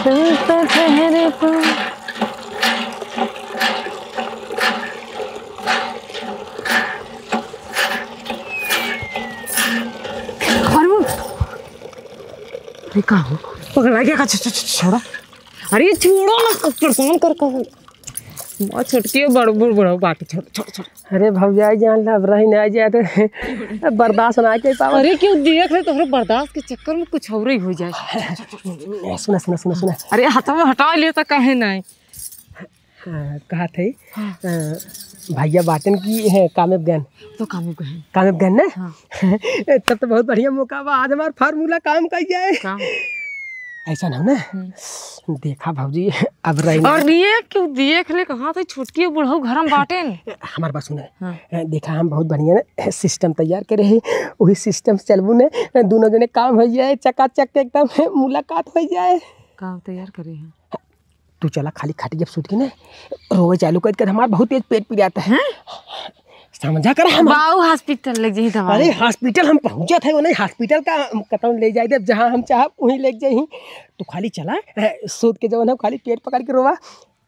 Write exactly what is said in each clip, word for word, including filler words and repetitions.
तू तो ठहरे तू। अरे वो, अरे का हो? पकड़ा गया, छ-, छ-, छ-, छोड़ा। अरे छोड़ो ना, परेशान कर, कर। माँ छोटकी बड़ बूढ़ बूढ़ा बाटे, छोड़, छोड़, छोड़। अरे भौजाई जान ला, अब रही ना जाए तो अब बर्दाश्त ना कर पावा। अरे क्यों देख रहे, तोहरे बर्दाश्त के चक्कर में कुछ और ही हो जाए। सुना, सुना, सुना, सुना। अरे हथवा हटा लिया तो काहे नहीं? हाँ, कहा थे, हाँ। अ, भैया बाटन की है कामे गन। तो कामे गन। कामे गन ना? हाँ। तब तो बहुत बढ़िया मौका बा, आज हमार फार्मूला काम कर जाए। काम। ऐसा ना हो ना? हम्म। देखा भौजी, अब रही ना। अरे क्यों देख ले, कहा थे छोटकी बुढ़ऊ घर में बाटेन। हमार बात सुने। हाँ। देखा हम बहुत बढ़िया ना सिस्टम तैयार करे हैं, वही सिस्टम से चलबू ने, दोनों जने काम हो जाए, चकाचक एकदम मुलाकात हो जाए। काम तैयार करे हैं। तू चला खाली खटिया पे सूत के ना रोवे चालू कर, कर हमार बहुत तेज पेट पिरात है। हैं? समझा कर हम बाऊ हॉस्पिटल ले जाई दवाई। अरे हॉस्पिटल हम पहुँचत है, वो नहीं हॉस्पिटल का हम कतौ ले जाए दे, जहाँ हम चाहब वहीं ले जाई। तू खाली चला, ए, सूत के जवन है खाली पेट पकड़ के रोवा,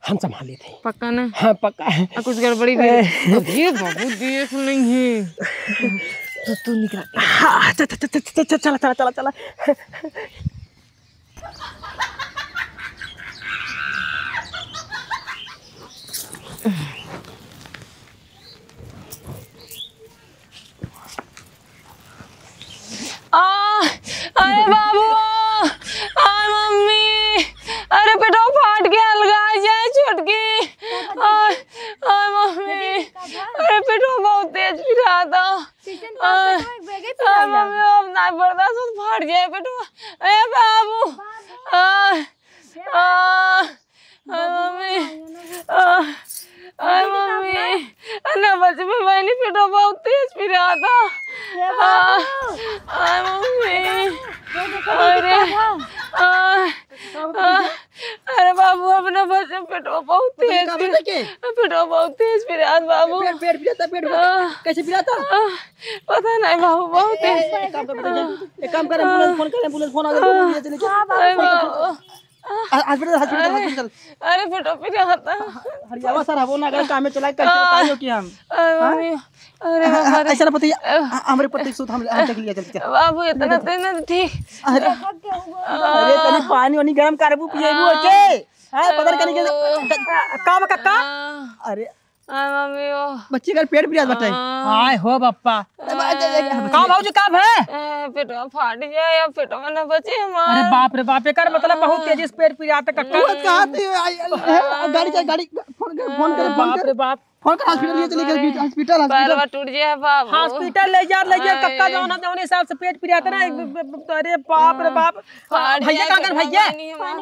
हम संभाल लेते हैं। पक्का ना? हाँ पक्का है। आ, कुछ गड़बड़ी ए। भइल? अरे बाबू देख नहीं है। तो तू निकल। हाँ, च-, च-, चला, चला, चला, चला। आ, अरे बाबू, आ, आ मम्मी, अरे पेटवा फाट के अलगा जाए छोटकी। आ, आ मम्मी, अरे पेटवा बहुत तेज पिराता। आ, आ मम्मी, अब ना बर्दाश्त होत, फाट जाए पेटवा। ए बाबू, आ, आ, आ मम्मी, आ, आ मम्मी, आ ना बचबे बहिनी, पेटवा बहुत तेज पिराता। आ, आ मम्मी, अरे, आ, आ, अरे बाबू, अब ना बचबे, पेटवा बहुत तेज पिराता। पेटवा बहुत तेज पिराता बाबू। पेट, पेट पिराता, पेट पिराता। कैसे पिराता? आ, पता नहीं बाबू, बहुत तेज। एक काम कर, एक काम कर, एम्बुलेंस फोन कर, एम्बुलेंस फोन आ गया, एम्बुलेंस लेके। हाँ बाबू। अरे बाबू। आ, हॉस्पिटल, हॉस्पिटल, अरे, हॉस्पिटल। अरे, पेटो पे क्या होता है? हरियावा सर, वो ना अगर काम में चला, कैसे आ, बताइयो कि हम? अरे, हाँ? मम्मी, अरे, बाबा रे। ऐसा ना पति, आ, हमरे पति सूत, हम, हम देख लिया, जल्दी क्या? बाबू, इतना तो ना ठीक। अरे, अरे, तनी पानी वानी गरम करबू, पिएबू, आ, ओके? हाँ, पता नहीं कहीं के, बाबू। का, का, का? आ। अरे, आय मम्मी, ओ। बच्ची का पेट पिरात बाटे। हाँ। आय हो बप्पा। ए, बा-, ए, ए, ए, का भौजी, का भे? ए, पेटवा फाट जाए, अब पेटवा ना बचे हमार। अरे बाप रे बाप, एकर मतलब बहुत तेजी से पेट पिरात कक्का। वो कहा थे, आई, आई, ए, गाड़ी के, गाड़ी, फोन कर, फोन कर, फोन बाप कर। रे बाप। फोन कर, हॉस्पिटल ले चले, हॉस्पिटल, हॉस्पिटल। पैरवा टूट जाए बाबू। हॉस्पिटल ले जा, ले जा, आय। कक्का जौन, जौन हिसाब से पेट पिरात ना, हाँ। अरे बाप रे बाप। हाँ, भैया कहाँ गए भैया?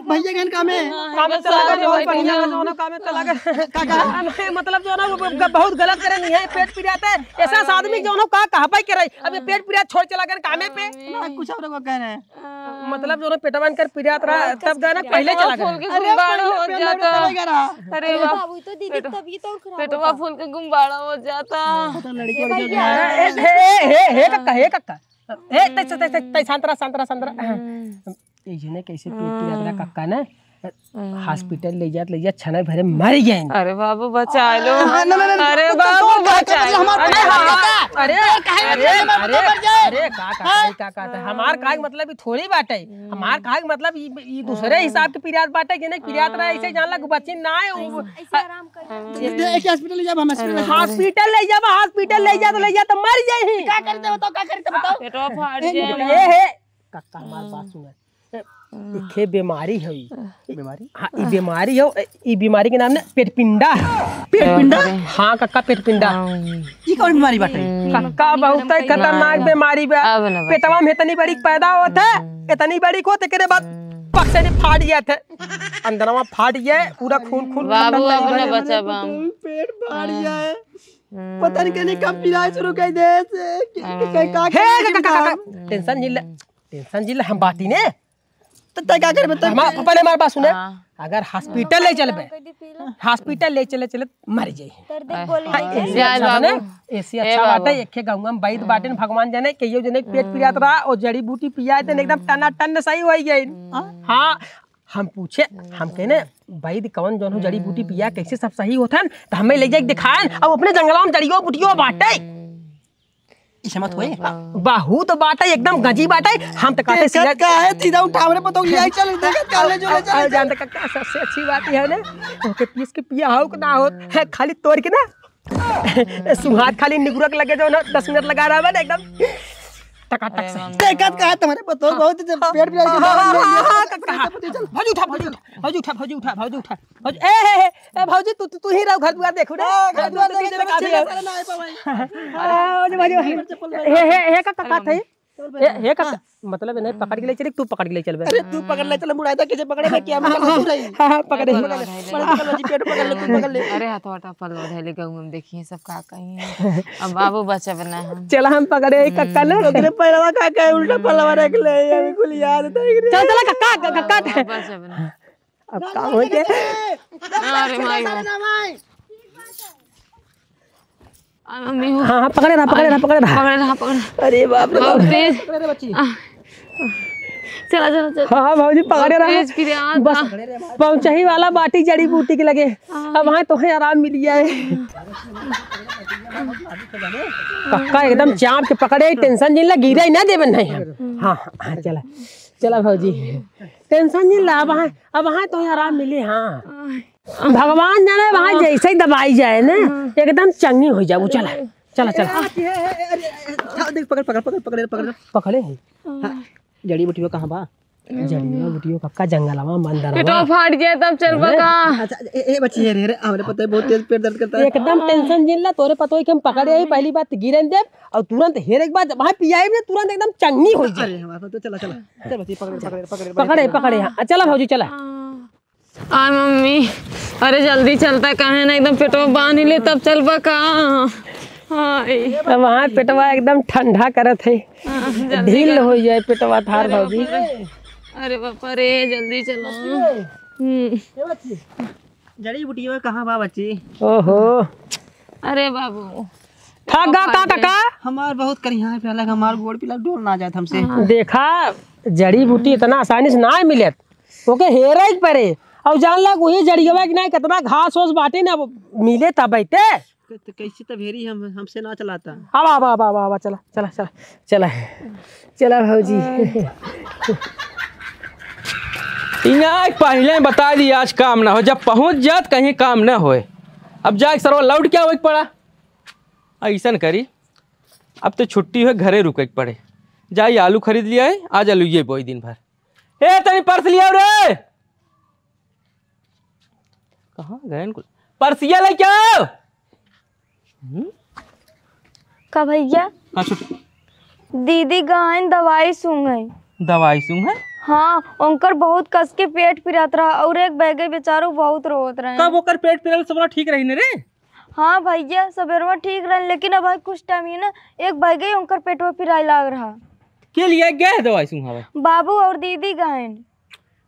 भैया गए काम में। हाँ, काम में चला गए, बहुत बढ़िया, जौन काम में चला गए। का, का? अरे, मतलब जो ना, वो ग-, बहुत गलत करे नहीं है, पेट पिरात है। ऐसा आदमी जो ना का कहबे करे, अब ये पेट पिरात छोड़ चला गए कामे पे। ना, कुछ और को कह रहे हैं। मतलब जो ना पेटवा इनकर पिरात रहा, तब गए पहले चला गए। फूल के गुब्बारा हो जाता। अरे बाबू, तो दीदी तबीयत और खराब पेटवा फूल के गुब्बारा हो जाता। पता लड़की ए, ए, ए, कक्का, ए, कक्का। ए, तै, तै, तै, तै, शांत रहा, शांत रहा, शांत रहा। हम्म। ई जने कैसे पेट पिरात रहा कक्का ने? हम्म। हॉस्पिटल ले जात, ले जात, छना भरे मर गए। अरे बाबू, बचा लो। हाँ, ना, ना, ना, अरे ना, बाबू, ना, बचा लो। हमार अरे, हाँ, हाँ। अरे, अरे, अरे, अरे, का, का, हाँ? का, का, का, हमार काहे के मतलब ई थोड़ी बाटे। हमार काहे के मतलब ई, ई दूसरे हिसाब के पिरात बाटे, जने पिरात रहा, ऐसे जान ला कि बचिन ना है, उ ऐसे आराम कर। दे, दे, एक हॉस्पिटल ले जाब, हम हॉस्पिटल। हॉस्पिटल ले जाब, हॉस्पिटल ले जाब, ले जाब, तो मर जाई। का करते बताओ, का करते बताओ? पेटवा फाट ए, जाए। ए, हे, कक्का, हमार बात सुने। ए, इखे बीमारी है ई। बीमारी? हाँ, ई बीमारी है, ए, ई बीमारी के नाम ना पेटपिंडा। पेटपिंडा? हाँ, कक्का, पेटपिंडा। हाँ। ई कौन बीमारी बाटे? कक्का, बहुत ही खतरनाक बीमारी बा। अब ना बचे। पेटवा में इतनी बड़ी पैदा होत है, इतनी बड़ी को, तेकरे बाद पक्सेनी फाट जात है। अंदरवा फाट जाए, पूरा खून, खून बाबू, खत्म अब ना बचा बा। पेट फाट जाए। पता नहीं कहीं कब पिराए शुरू कर दे से, कि, कि, कि, का, हे, का, का, का, का, टेंशन जिन ले, टेंशन जिन ले, हम बाटी ने। तो तय का करबे, तय हम, अपन हमार बात सुने, हाँ। अगर हॉस्पिटल ले चलबे, हॉस्पिटल ले चले, चले मर जाई। दर्द की गोली हाँ, दे। ऐसे जाए अच्छा बाबू। बने, ऐसे ए अच्छा बाबू। बाटे, एके गाँव में बैद बाटे, भगवान जाने, कहियो जने पेट पिरात रहा, और जड़ी बूटी पियाए, तो एकदम टना टन सही हो गई। हाँ। हाँ, हम पूछे, हम कहने, "वैद कवन जौन हो जड़ी बूटी पिया, कैसे सब सही होत हन?" त हमें ले जाके दिखाएन, अब अपने जंगलवा में जड़ियो बूटियो बाटे। ई समत होए? बहुत बाटे, एकदम गजी बाटे। हम त कहते देखत सीधा का है, सीधा उठा हमरे पतोह लिया, चल, देखत का ले जो ले चल। जान त का सबसे अच्छी बात यह है ना, ओके पीस के पिया हो कि ना हो, है खाली तोड़ के ना। ए, सुहाग खाली निगुरक लगे जो ना, दस मिनट लगा रहा है ना, एकदम टकाटक से। देखत का है तुम्हारे पतोह बहुत जब पेट पिराई के हाँ, हाँ, हाँ, हाँ, हाँ, हाँ, हाँ, चल, भौजी उठा, भौजी उठा, भौजी उठा, भौजी उठा, भौजी उठा, भौजी, ए, हे, हे, ए, भौजी, तू, तू, तू ही रहो, घर दुआर देखो ना। हाँ, घर दुआर देखो, देखो, देखो, देखो, देखो। हाँ, भौजी, भौजी, हे, हे, हे, का, का, का, हे? ए, हे का, मतलब, नहीं, पकड़ के ले चले, तू पकड़ के ले चल बे। अरे, तू पकड़ ले चल, मुड़ादा कैसे पकड़े बे, क्या हाँ, पकड़ हाँ, तू रही? हाँ, हाँ, पकड़ ले। पकड़ ले, पकड़ ले, पकड़ ले, जी, पेट पकड़ ले, तू पकड़ ले। अरे, हथवा, हथवा पलवा धइले गउआ में देखिए, सब का कहीं। अब बाबू बचब ना हम। चला, हम पकड़े, ई कक्का ना। ओकरे पैरवा का, का उल्टा पलवा रख ले, अभी कुल याद देख रे। चल, चला, कक्का, कक्का, कक्का। बाबू बचब ना। अब का हो गया? अरे माई हो। आ, मम्मी हो। हाँ, हाँ, पकड़े रहा, पकड़े रहा, पकड़े रहा। पकड़े रहा, पकड़े रहा। अरे बाप रे बाप। बहुत तेज। पकड़े रहे बच्ची। आ, चला, चला, चला। हाँ, हाँ, भौजी, पकड़े बहुत रहा। तेज पिरात बस, बा। पहुँचही वाला बाटी जड़ी बूटी के लगे। हाँ। अब वहाँ तोहे आराम मिल जाए। कक्का एकदम चाप के पकड़े, tension जिन ला, गिरे ना देबे नहीं हम। हाँ, हाँ, हाँ, चला, चला भौजी, tension जिन ला, अब वहाँ, अब वहाँ तोहे आराम मिले, हाँ। भगवान जाने, वहाँ जैसे ही दबाई जाए ना, एकदम चंगी हो जाबू। चला, चला, चला। ए, ए, ए, अरे, ए, ए, देख, पकड़, पकड़, पकड़, पकड़, पकड़। पकड़े है? हाँ, जड़ी बूटियो कहाँ बा? जड़ियो बूटियो कक्का जंगलवा में अंदर पेटवा बा। फाट जाए तब चल बा का? अच्छा, ए, ए, बच्ची, ये रे, रे, हमरे पता है बहुत तेज पेट दर्द करता है। एकदम tension जिन ला, तोरे पतोह के हम पकड़े आई, पहली बात गिरन देब, और तुरंत हेरे के बाद वहाँ पियाई में तुरंत एकदम चंगी हो जाए। अरे, हमारे तो चला, चला। चल बच्ची, पकड़, पकड़, पकड़, पकड़े, पकड़े, हाँ। चला भौजी, चला। हाँ। आ मम्मी, अरे जल्दी चलता काहे ना, एकदम पेटवा बांध ले तब चलबा का। हाय। अब वहाँ पेटवा एकदम ठंडा करत है, हाँ, जल्दी ढील कर। हो जाए पेटवा थार अरे भौजी। बाप रे। अरे बाप रे, जल्दी चलो। हम्म। ए बच्ची, जड़ी बूटिया कहाँ बा बच्ची? ओहो। अरे बाबू। थक गा का काका? हमार बहुत करिहा पे अलग, हमार गोड़ पिला डोल ना जात हमसे। हाँ। देखा, जड़ी बूटी इतना आसानी से ना मिलत। ओके हेरे के परे। और जान ला, वही जड़ियवा के नाई कितना घास ओस बाटे ना, मिले तब अइते। क-, त कैसे तब हेरी हम, हमसे ना चलाता। आवा, आवा, आवा, आवा, आवा, चला, चला, चला, चला, चला भौजी। इहाँ पहिले बता दी, आज काम ना हो, जब पहुँच जात कहीं काम ना होए। अब जाके सरवा लौट के आवे के पड़ा। अइसन करी, अब तो छुट्टी है, घरे रुके के पड़े। जाई आलू खरीद लिया है, आज आलूये बोई दिन भर। ए, तनी पर्स लिया रे। कहाँ गए इनको? पर्सिया लेके आओ। हम्म? का भैया? का छुट्टी? दीदी गहन दवाई सूंघे। दवाई सूंघे? हाँ, उनकर बहुत कस के पेट पिरात रहा और एक बैगे बेचारो बहुत रोत रहे। कब ओकर पेट पिराल सब ठीक रही न रे? हाँ भैया, सबेरवा ठीक रहन, लेकिन अब कुछ टाइम ही ना, एक बैगे उनकर पेटवा पिराए लाग रहा। के लिए गए दवाई सूंघावे? बाबू और दीदी गहन।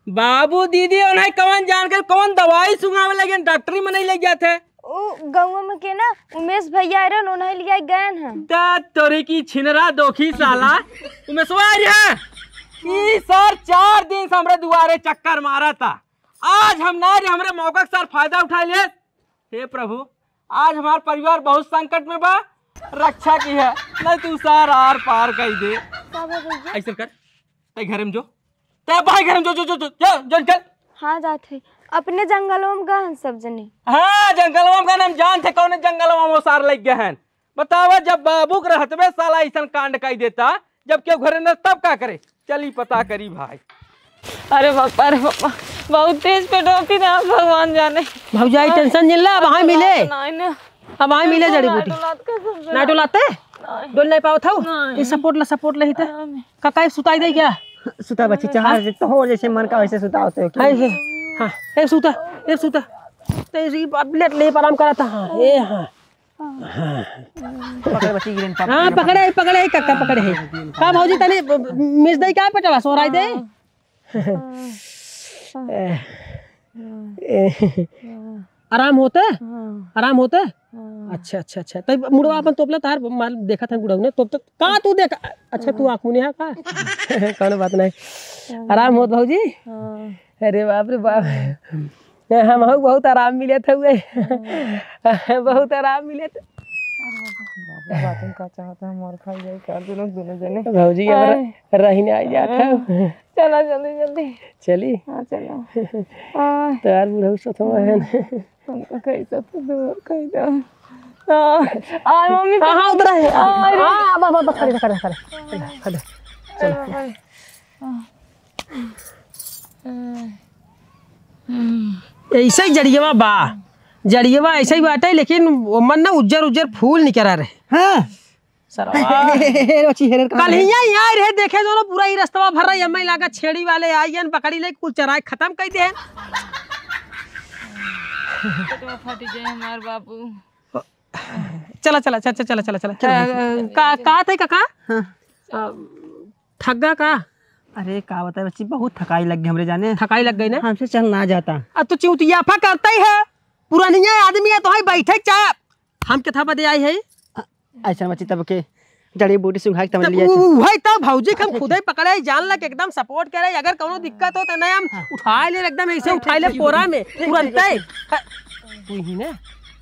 बाबू दीदी उन्हें कौन जान कर कौन दवाई सूंघावे लगे, डॉक्टरी में नहीं ले जाते। उ गौवा में के ना उमेश भैया आए रहन, उन्हें लिया गए हैं। दा तोरी की छिनरा दोखी साला। उमेशवा आ रहा। ई सर चार दिन से हमरे दुआरे चक्कर मारा था। आज हम ना रे, हमरे मौका के सर फायदा उठा ले। हे प्रभु, आज हमार परिवार बहुत संकट में बा, रक्षा की है, नहीं तू सार आर पार कर दे। का बा भैया? ऐसे कर, तै घर में जो, तै भाई घर में जो, जो, जो, जो, जो, जो निकल। हाँ, जात है। अपने जंगलों में गहन सब जने। हाँ, जंगलों में गहन, हम जानते कौन जंगलों में वो सार लग गए हैं। बतावा, जब बाबू के रहत में साला ऐसन कांड कर देता, जब केहू घरे न तब का करे? चली पता करी भाई। अरे बापा, अरे बापा, बहुत तेज पेटवा पिरात, भगवान जाने। भौजाई, हाँ। टेंशन जिन ला, अब हाँ मिले। नहीं ना। अब हाँ मिले जड़ी बूटी। ना डोलात कसम से। ना डोलाते? नहीं। डोल नहीं पावत हौ? नहीं। ये सपोर्ट ला, सपोर्ट ला ही ते। हाँ, मैं काका, ये सुताई दे क्या? सुता बच्ची, चाहे तो हो जैसे मन का वैसे सुता होते हो। हाय, हे, हाँ, ए सुता, ए सुता। तो इसी अब लेट ले, आराम करा था, हाँ, ए हाँ। हाँ। पकड़े बच्ची, गिरन पाप। हाँ, पकड़े, पकड़े, काका, पकड़े है। का भौजी, तनी मिस दे क्या पेटवा, सोराई दे? हाँ। ए, ए, आराम होते? हाँ। आराम होते? हाँ। अच्छा, अच्छा, अच्छा। तो मुड़वा अपन तोपला तार मार देखा था बुढ़ऊ ने, तोप तो का तू देखा? अच्छा, तू आँख मुनिया का? कौनो बात नहीं। हाँ। आराम होत भौजी? हाँ। अरे बाप रे बाप। हमहू बहुत आराम मिलत हउए। बहुत आराम मिलत। बाबू बाथरूम का चाहत है, मार खाई जाई का दोनों, दोनों जने। भौजी, अब आय। रहिने आ जात है। चला जल्दी, जल्दी। चली? हाँ, चला। आय। तोहार बुढ़ऊ सथवा है ना। हमको कैसा तो दूर, कैसा। आय, मम्मी। हाँ, हाँ, उधर है। आय, रे। हाँ, बस, बस, बस, खड़े, खड़े, खड़े। खड़े, खड़े। चलो। आय, बाबा। ऐसे ही जड़ियवा बा, जड़ियवा ऐसे ही बाटे, लेकिन ओमन ना उज्जर उज्जर फूल निकरा रहे। हाँ। सरवा। हेर बच्ची, हेर, हेर, कल हेर। हियाँ ही आए रहे, देखे जो ना पूरा ही रस्तवा भर रहा है, हमें लागा छेड़ी वाले आइयन, पकड़ी ले, कुल चराए खत्म कर दे। पेटवा फट जाए हमार बाबू। चला, चला, चला, चला, चला, चला, चला। अ, का, का थे काका? हाँ। अ, थक गा का? अरे, का बताए बच्ची, बहुत थकाई लग गई हमरे जाने। थकाई लग गई ना? हमसे चल ना जाता। आ, तू चिउतियाफा करता ही है, पुरनिया आदमी है, तो है बैठे के चाहे। हम के था बदे आई है? अ-, ऐसा बच्ची तब के जड़ी बूटी सुंघाई तब तब ले आई। उ-, उहे तब भौजी के हम खुदे पकड़े, जान लग एकदम support करे, अगर कौनो दिक्कत हो तो नहीं हम हाँ। उठाए ले एकदम ऐसे हाँ, उठाए ले ठीक, ठीक, कोरा में, ठीक, ठीक, तुरंते। ठीक। तू ही ना,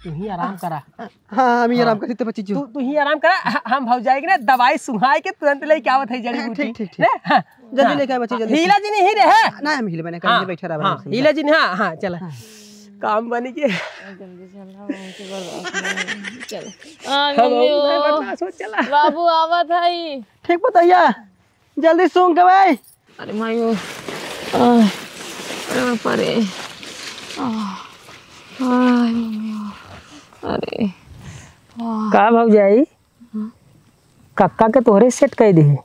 तू ही आराम करा। हाँ, हम ही आराम हाँ। करी तो बच्ची जो। तू, तू ही आराम करा, ह-, हम भौजाई के ना दवाई सुहाई के तुरंत लेके आवत है जड़ी हाँ, बूटी। ठीक, ठीक, ठीक। ना? हाँ। जल्दी हाँ। लेके आए बच्ची, जल्दी। हीला जी नहीं रहे। ना, हम हिले बने हाँ, कहीं बैठा रहा हाँ, हम हीला जी नहीं, हाँ, हाँ, चला। हाँ। काम बनी के। जल्दी चल, हम हमसे बर्दाश्त नहीं। चल। आ, हम मम्मी, हम ओ, बर्दाश्त हो, चला। बाबू आवत है। ठीक बताइया, जल्दी सूंघ के भाई। अरे माई ओ, आ, आ, परे। आ, आ, मम्मी ओ, अरे। आ। का भौजाई? हाँ। कक्का के तोहरे set कइ दे,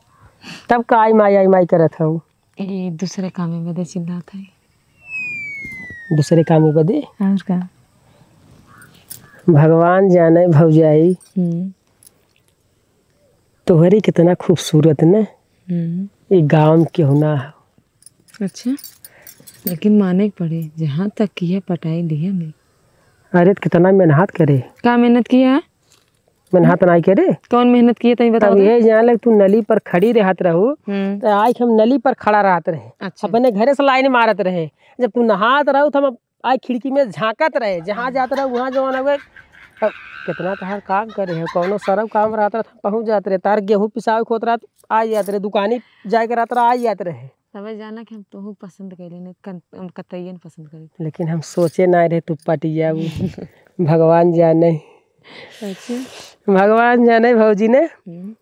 तब का आई माई, आई माई करत हऊ? ई दूसरे कामे बदे चिल्लात है। दूसरे कामे बदे? और का? भगवान जाने भौजाई, हम्म। तोहरी कितना खूबसूरत न, हम्म। ई गाँव में केहू ना हो। अच्छा, लेकिन माने के पड़े, जहाँ तक किया पटाई लिया नहीं। अरे, तो कितना मेहनत करे। का मेहनत किया? मेहनत नाई करे। कौन मेहनत किए, तनी बता तब दे। ये जान ले, तू नली पर खड़ी रहत रहू, हम्म। तो आज हम नली पर खड़ा रहत रहे। अच्छा। अपने घरे से line मारत रहे। जब तू नहात रहू, तो हम आज खिड़की में झाँकत रहे, जहाँ जात रहे, वहाँ जौन हवे, अब कितना तहार काम करे है, कौनो सरव काम रहत रहे, तो पहुँच जात रहे। तार गेहूँ पिसावे के होत रहा, तो आ जात रहे, दुकानी जाए के रहत रहा, आ जात रहे। तबे जाना कि हम तोहू पसंद कइले, नहीं कन-, हम कतइयन पसंद करी। लेकिन हम सोचे ना रहे तू पटिया उ। भगवान जाने। अच्छा। भगवान जाने भौजी ने। हम्म।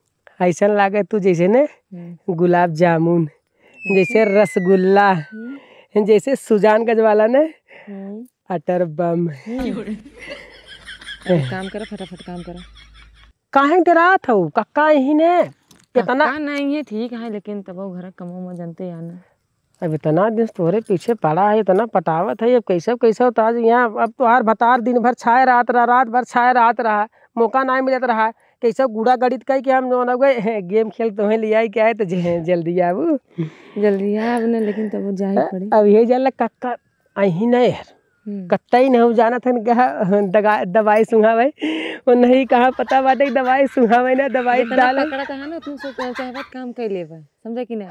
ऐसन लागे तू जैसे ने हम्म। गुलाब जामुन, हम्म। जैसे रसगुल्ला, हम्म। जैसे सुजानगंज वाला ने हम्म। अटर बम। हम्म। अरे काम करा, फटाफट काम करा। काहे डेरात हऊ? कक्का यही ने? कितना कक्का नहीं है, ठीक है, लेकिन तबो घर कमो में जनते या ना। अब इतना दिन से तोहरे पीछे पड़ा है, इतना पटावत है, अब कैसे, कैसे होता आज यहाँ, अब तोहार भतार दिन भर छाए रहत रहा, रात भर छाए रहत रहा, मौका ना मिलत रहा, कैसे गुड़ा गणित कह के हम जौन हो गए, game खेल तोहे ले आई के आए, तो जे-, जल्दी आबू। जल्दी आए अब ने, लेकिन तब जाए अ-, पड़ी। अब ये जाला कक्का, अही नहीं यार, हम्म। कत्तई नहीं जानत हन, कहा दगा-, दवाई सुंघावे, वो नहीं कहा पता बाटे कि दवाई सुंघावे ना, दवाई जितना डाले। पकड़त है ना, तुम सब चाहत काम कर लेबा। समझे कि नहीं?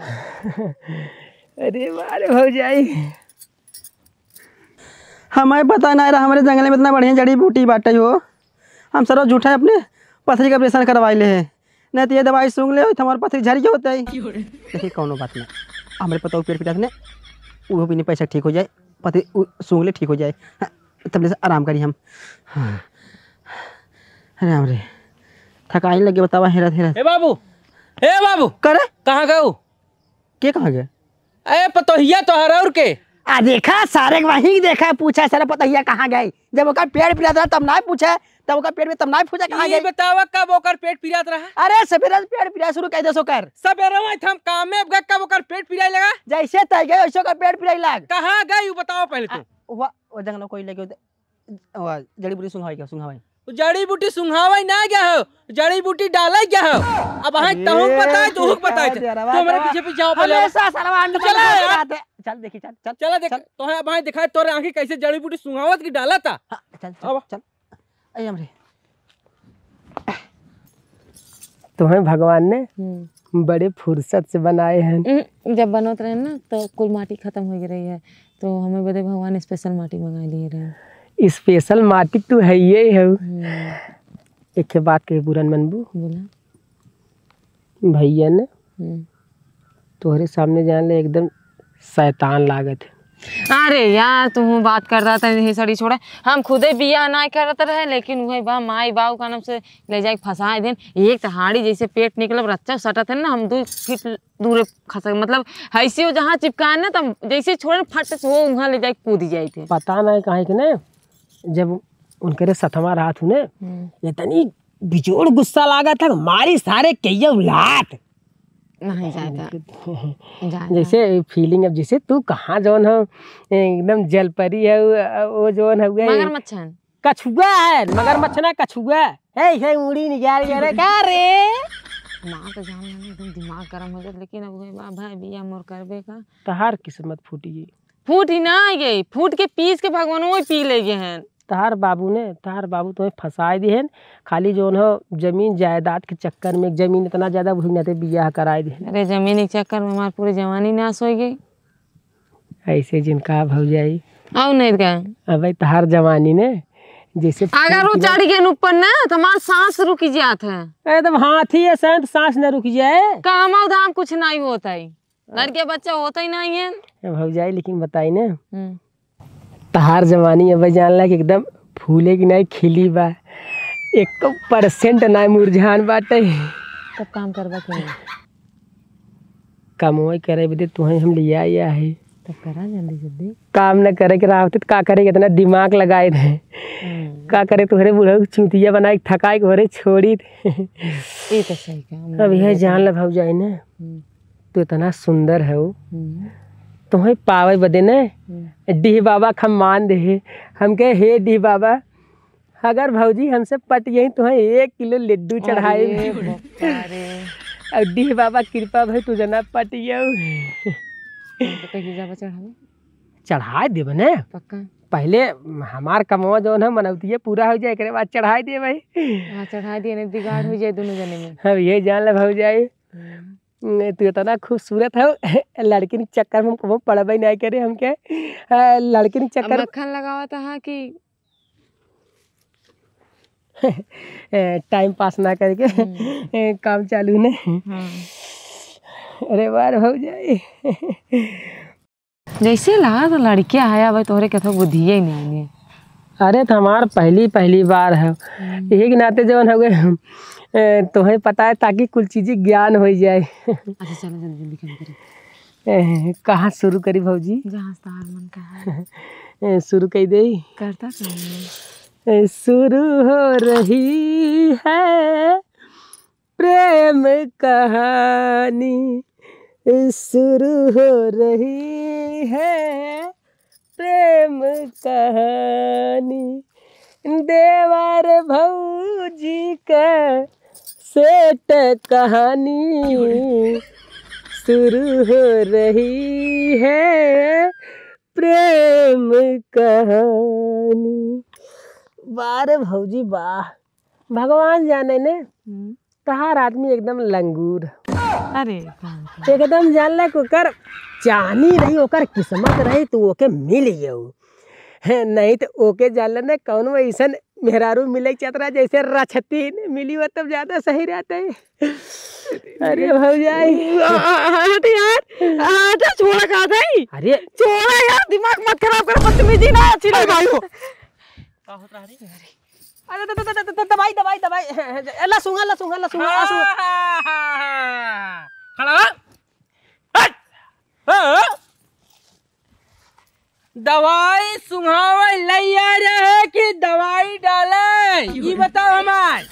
अरे वाह रे भौजाई। हमें पता नहीं रहा, हमारे जंगल में इतना बढ़िया जड़ी बूटी बाटे हो। हम सरो झूठा अपने पथरी का operation करवाई ले है। नहीं तो ये दवाई सूंघ ले, तो हमारे पथरी झरी होते ही। देखिए, कौनो बात नहीं। हमारे पता वो पेट पिरात ने, वो भी नहीं पैसा ठीक हो जाए, पथरी उ-, सूंघ ले ठीक हो जाए। हाँ, तब ले से आराम करी हम। हाँ। अरे राम रे, थकाई लगे बतावा, हेरत, हेरत। ए बाबू, ए बाबू। करे? कहाँ गए हो? के कहाँ गए? ए, पतोहिया तोहर और के? आ देखा, सारे के वहीं देखा, पूछा, "सारे पतोहिया कहाँ गए?" जब ओकर पेट पिरात रहा, तब ना पूछा, तब ओकर पेट में, तब ना पूछा, "कहाँ ई गए?" बतावा, कब ओकर पेट पिरात रहा? अरे, सवेरे से पेट पिराए शुरू कर दे ओकर। सवेरे में हम काम में गए, कब ओकर पेट पिराए लगा? जैसे तय गए, वैसे ओकर पेट पिराए लग। कहाँ गए, यू बताओ पहले तू। आ, वो, वो जंगल में कोई लेके वाह, जड़ी बूटी सुंघावे क्या, सुंघावे? जड़ी बूटी सुंघावे ना गया हो, जड़ी बूटी डाले गया हो। अब हाँ, अरे, तहूँ बताए, तोहूँ बताए। तू हमारे पीछे पीछे आओ पहले। हमेशा सरवा अंड चला यार। चल देखी, चल, चल, चला देख, चल। तोहे अब हाँ दिखाए, तोरे आँखी कैसे जड़ी बूटी सुंघावत की डाला था। हाँ, चल, चल, अब। चल। अरे हमरे। तोहे भगवान ने हम्म। बड़े फुर्सत से बनाए हैं। उम, जब बनत रहे ना, तो कुल माटी खतम होइ गए रही है, तो हमें बदे भगवान special माटी मंगाए लिए रहे। Special माटी तू है ये है। हम्म। एक ठे बात कही, बुरा न मनबू। बोला। भैया ने हम्म। तोहरे सामने जान ले एकदम शैतान लागत है। अरे यार, तू बात करता था, ये सड़ी छोड़ा। हम खुदे बियाह ना करत रहे, लेकिन वही बा, माई बाऊ का नाम से ले जाके फंसाए देन। एक तो हाड़ी जैसे पेट निकलब, रच्चा सटत है ना, हम दो फीट दूरे खसक, मतलब, ऐसी हो जहाँ चिपकाए ना, तब जैसे छोड़े, फट से वो वहाँ ले जाके कूद जाए थे। पता नहीं काहे के ना, जब उनकरे सथवा रहत हूँ ना, हम्म। इतनी बिजोड़ गुस्सा लागत है, मारी सारे कहियो लात। नहीं जाता। जाता। जैसे feeling, अब जैसे तू कहाँ जौन हो, एकदम जलपरी है, वो, वो जौन है, मगरमच्छ है। कछुआ है, मगरमच्छ ना, कछुआ। हे, हे, उड़ी निकाल के, अरे, का रे? ना तो जान लेना, एकदम दिमाग गरम हो जात, लेकिन अब वही बा, भाई, बिया मोर करबे का। तहार किस्मत फूटी गई। फूट ही ना गई, फूट के पीस के भगवान वो पी ले गए हैं। तहार बाबू ने, तहार बाबू तुम्हें फंसाए दिए हैं, खाली जौन हो जमीन जायदाद के चक्कर में, जमीन इतना ज्यादा, वही नाते बियाह कराए दिए हैं। अरे, जमीन के चक्कर में हमार पूरी जवानी नाश हो गई। ऐसे जिनका भौजाई। और नहीं का? अबे तहार जवानी ने जैसे अगर वो फूल चढ़ गए ऊपर ना, तो हमार सांस रुक जात है। अरे तब हाथी है, शांत सांस न रुक जाए। काम और धाम कुछ नहीं होता है, लड़के बच्चा होता ही नहीं है। ए भौजाई, लेकिन बताई ना, हम्म। तहार जवानी अबे जान ला कि एकदम फूले की नहीं खिली बा, एक percent ना मुरझान बाटे। तब काम करबा के नहीं? कमवाई करे बदे तुहें हम लिया आया है। तब करा जल्दी जल्दी। काम न करे के रहा होते तो का करे, इतना दिमाग लगाए थे। हम्म। का करे, तुहरे बूढ़ा के चूतिया बनाए के थकाए के घरे छोड़ी थे। ये तो सही कहा, अब यह जान ला भौजाई ने, हम्म। तू इतना सुंदर है वो, हम्म। तुहें पावे बदे ने, हम्म। डीह बाबा के हम मान दे, हमके, हे डीह बाबा, अगर भौजी हमसे पट गई, तुहें एक किलो लड्डू चढ़ाए। अरे बप्पा रे। और डीह बाबा कृपा भई, तू जना पट गयो। हमको कहीं जाबा चढ़ावे? चढ़ाए देबे ने। पक्का? पहले हमार कमवा जौन है, मनौतिये पूरा हो जाए, एकरे बाद चढ़ाए देबे। हाँ, चढ़ाए दिए, नहीं बिगाड़ हो जाए दोनों जने में। अब ये जान ले भौजाई, हम्म। तू इतना खूबसूरत हो, लड़किन के चक्कर में हम कबो पड़बे नहीं करे हमके। आ, लड़किन के अब चक्कर मक्खन लगावा था, हाँ, कि ए, time pass ना करके, हम्म। ए, काम चालू ने। हाँ। अरे वाह रे भौजाई। जैसे लगा तो लड़किया है, अब तोहरे के तो बुद्धिये ही नहीं आनी। अरे, तो हमार पहली, पहली बार है। हम्म। यही के नाते जौन हो गए, ए, तोहे पता है, ताकि कुल चीजें ज्ञान हो जाए। अच्छा, चलो, जल्दी, जल्दी काम करें। ए, कहाँ शुरू करी भौजी? जहाँ से तोहार मन कहा। ए, शुरू कर दे। करता कहाँ है? ए, शुरू हो रही है प्रेम कहानी, शुरू हो रही है प्रेम कहानी, देवर भौजी का सेट कहानी, शुरू हो रही है प्रेम कहानी। वाह रे भौजी वाह, भगवान जाने ने, हम्म। तहार आदमी एकदम लंगूर। अरे, बाप रे। एकदम जान ले कि ओकर चाहनी रही, ओकर किस्मत रही, तो ओके मिल गयो। है, नहीं तो ओके जान ले ने, कौनो ऐसन मेहरारू मिले के चाहत रहा, जैसे रछतीन मिली हो, तब ज्यादा सही रहते। अरे भौजाई। हट यार, हट, छोड़ा का जाई? अरे। छोड़ा यार, दिमाग मत खराब कर, बदतमीजी ना अच्छी अरे लगे। भाई हो। का होत रहा रे? अरे, द-, द-, द-, द-, द-, दवाई, दवाई, दवाई। ए, लसूंगा, लसूंगा, लसूंगा, लसूंगा। हाँ, हाँ, हाँ, हाँ। खड़ा हो। हट। हाँ। दवाई सुंघावे लैया रहे कि दवाई डाले? ई बताओ हमार।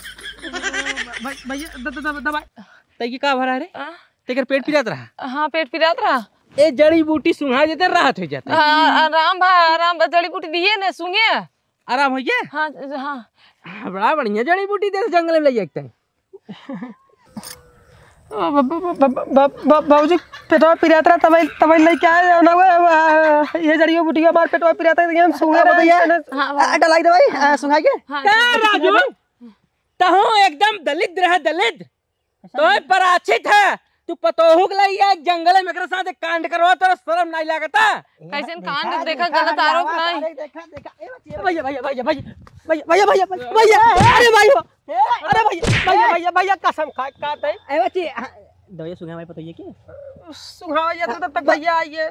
भाई, भैया, द-, द-, द-, दवाई। तई की का भरा रे? आ? तेकर पेट पिरात रहा? हाँ, पेट पिरात रहा। ए जड़ी बूटी सुंघा देते, राहत हो जाते। हाँ, आराम भा, आराम भा, जड़ी बूटी दिए ने, सुंघे। आराम हो गया? हाँ, हाँ। हाँ, बड़ा बढ़िया जड़ी बूटी दे जंगल में ले जाते हैं। ओ, ब-, ब-, बाबूजी, पेटवा पिरात रहा, तबई, तबई लेके आए, ना हुआ, आ, ये जड़ी बूटी हमार पेटवा पिरात रहा, ये हम सूंघे का रहे, भैया? हाँ, आ, डलाई दवाई, आ, सुंघाई के? हाँ, का राजू? तहूँ एकदम दलिद्र है, दलिद्र। तोहे पराचित है, तू पतोहू के लइया जंगल में एकरे साथ एक कांड करवा, तोरा शर्म नाहीं लागता? कैसन कांड? देखा, देखा, गलत आरोप नाहीं। देखा, देखा, ए बच्ची, ए भैया, भैया, भैया, भैया, भैया, भैया, भैया, भैया, अरे भाई हो, अरे भैया, भैया, भैया, भैया, कसम खा, का तय? ए बच्ची, हाँ, दवाई सुंघावा पतोहिया के? सुंघावा ये तो तब तक भैया आइए।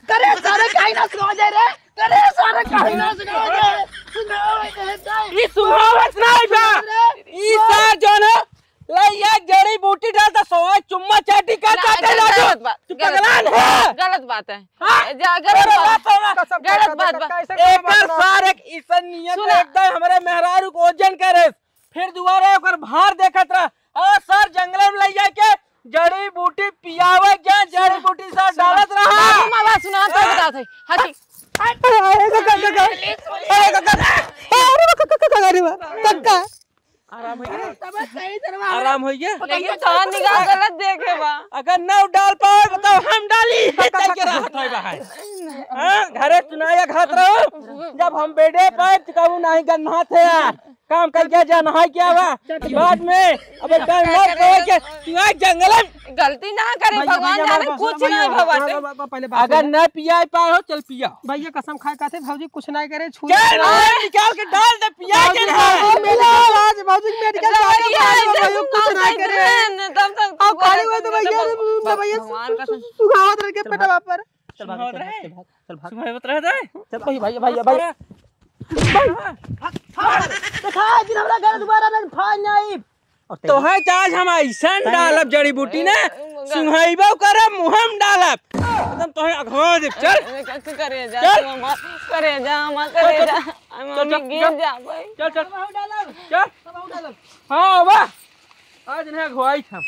करे सारे काहे ना सुनावा जाए रे? करे सारे काहे ना सुनावा जाए? सुनावा जाए। ई सुहावत नाहीं बा। अरे। ई सार जौन है, लइया जड़ी बूटी डालता, सोए चुम्मा चाटी का ना, चाटे गलत, लागो। गलत बात, तू गलत पगलान बात, है। गलत बात है। हाँ? जा, गलत अरे बात। बात है ना। कसम गलत खा, बात कसम बा। खा, ऐसे एकर गलत बात। सार एक इसन नियत सुना। एकदम हमरे मेहरारू को ओजन करे। फिर दुबारा ओकर भार देखत रहा। और सर जंगल में ले जाके जड़ी बूटी पियावे के, जड़ी बूटी सर डालत रहा। बाबू माँ बात सुना, तो बतात है। हटी। अरे, अरे, कक्का, कक्का, कक्का। अरे, कक्का, कक्का, कक्का, अरे, कक्का। आराम हो गया? तब सही तरह आराम हो गया? लेकिन तो निगाह गलत देखे बा। अगर न डाल पाए तो हम डाली। कक्का, चल के कक्का। रहत है बाहर। हाँ, घरे चुनाया खात रहो। जब हम बेडे पाए तो कहूँ नहीं गन्ना थे यार। काम करके जाना है क्या बा? बाद में, अबे टाइम मत कहे के, तू आज जंगल में गलती ना करे, भैया, भगवान भैया, जाने हमारे पास, कुछ भैया, ना भवा भैया, दे। भैया, पहले बात अगर सुनो। ना पिया पाए हो, चल पिया। भैया कसम खाए कहते, भौजी कुछ ना करे, छू चल, ले। आज निकाल के डाल दे, पिया के भौजी, ना। भौजी, मेरे को आज भौजी मेडिकल जाके भैया, भाई, ऐसे भैया, तुम कुछ ना ना करे। करे, तब तक अब खाली हुए तो भैया, भगवान भैया, कसम। सु-, सु-, सुखावत रह के चल पेटवा भाग। पर। चल भाग, सुनावत चल रहे? भाग, चल भाग, चल भाग। सुनावत रहे थे? चल भाई, भाई, भाई, भाई। भाग, भाग। देखा, जिन हमरा घर दोबारा में फान नहीं। और तेरे तोहे तो आज हम ऐसन ताई डालब जड़ी बूटी ना, ए, मगर सुंघाइबो करब, मुँह में डालब। एकदम तोहे अघवा देब, चल। ए, क-, क-, करे जा, चल। तू हमार, करे जा, हमार, चल, करे चल, जा। चल, हम चल, गिर चल। जा भाई। चल, चल। चल। हाँ, वाह। आज नहीं अघवाई था।